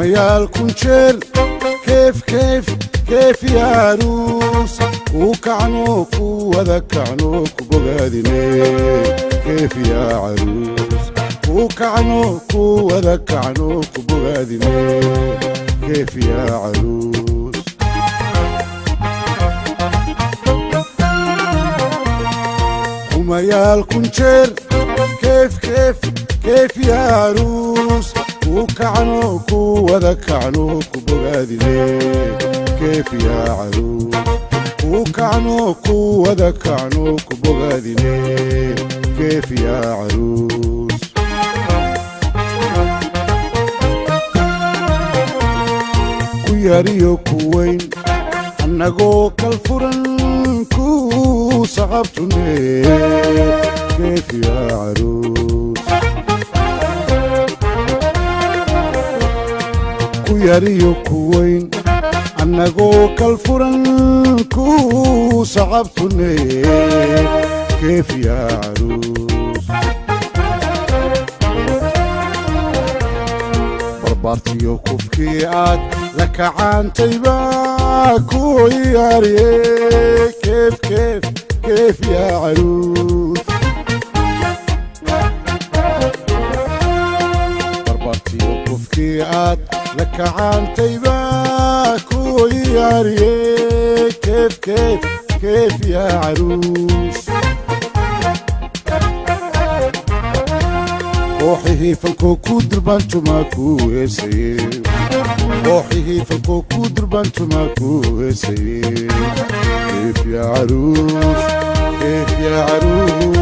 Kumayaal kun jeer, keef keef keef ya caruus, ku kacno, ku wada kacno, ku bogaadine. Keef ya caruus, ku kacno, ku wada kacno, ku bogaadine. Keef ya caruus. Kumayaal kun jeer, keef keef keef ya caruus, ku kacno, ku wada kacno, ku bogaadine. Keef ya caruus, ku kacno, ku wada kacno, ku bogaadine. Keef ya caruus. Ku yariyo ku weyn, annagoo kal furan ku sacabtune. Keef ya caruus. Ku yariyo ku weyn, annagoo kal furan ku sacabtune. Keef ya caruus. Barbaartiyo kufkii aad la kacaantayba ku ciyaariye. Keef keef keef ya caruus. Barbaartiyo kufkii aad la kacaantayba ku ciyaariye. Keef keef keef ya caruus. Kooxihii falkoo ku durbaantumaa ku heesaye, kooxihii falkoo ku durbaantumaa ku heesaye. Keef ya caruus, keef ya caruus.